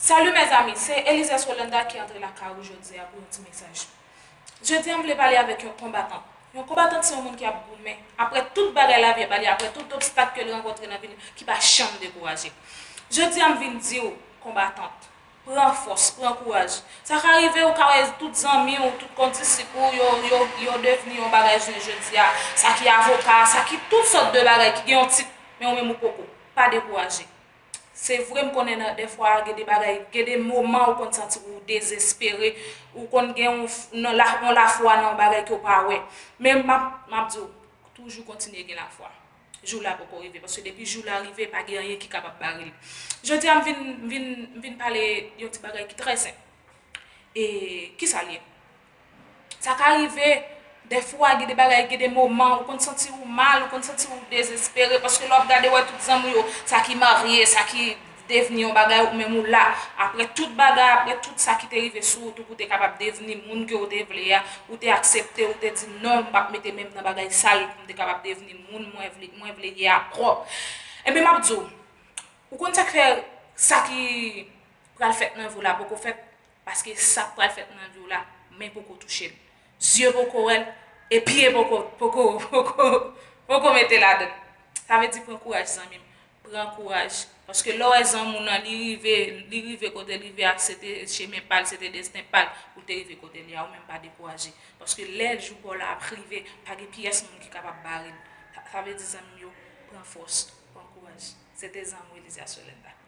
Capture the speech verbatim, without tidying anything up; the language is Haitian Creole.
Salut mes amis, se Elisa Solenda ki antre lakay ou jodi a pou yon ti mesaj. Jodi a m vle pale avèk yon konbatant. Yon konbatant se yon moun ki ap goumen. Apre tout bagay lavi ap ba li, apre tout obstak ke l rankontre nan vi l, ki pa janm dekouraje. Jodi a m vin di w, konbatant, pran fòs, pran kouraj. Sa ka rive ou ka wè tout zanmi w, tout kondisip ou, yo, yo, yo devni yon bagay jounen jodi a. Sa ki avoka, sa ki tout sòt de bagay ki gen yon tit, men ou menm ou poko. Pa dekouraje. Se vre m konnen nan dèfwa gen de bagay, gen de moman ou konn santi ou dezespere, ou konn gen yon, yon lafwa nan yon bagay ke w pa wè. Men m ap, m ap di w, toujou kontinye gen lafwa. Jou la poko rive, paske depi jou la rive, pa gen anyen ki kapab bare l. Jodi a m vin, m vin, m vin pale yon ti bagay ki trè senp. E kisa l ye? Sa ka rive, dèfwa gen de bagay, gen de moman, ou konn santi ou mal, ou konn santi ou dezespere, paske lè w ap gade wè tout zanmi w yo, sa ki marye, sa ki devni yon bagay, ou menm ou la. Apre tout bagay, apre tout sa ki te rive sou ou, tou pou te kapab devni moun ke w te vle a, ou te aksepte, ou te di non, m p ap mete men m nan bagay sal pou m te kapab devni moun mwen vle, mwen vle ye a pwòp. Ebyen, m ap di w, ou konn sa k fè sa ki pral fèt nan vi w la poko fèt? Paske sa k pral fèt nan vi w la, men poko touche l. Zye poko wè l, e pye poko, poko, poko, poko mete ladan l. Sa vle di pran kouraj, zanmi m. Pran kouraj. Paske lè w wè zanmi w nan, li rive, li rive kote l rive a, se te chemen pa l, se te desten pa l pou l te rive kote l ye a, ou menm pa dekouraje. Paske lè jou pa w la ap rive, pa gen pyès moun ki kapab bare l. Sa, sa vle di, zanmi m yo, pran fòs, pran kouraj. Se te zanmi w Elisa Solenda.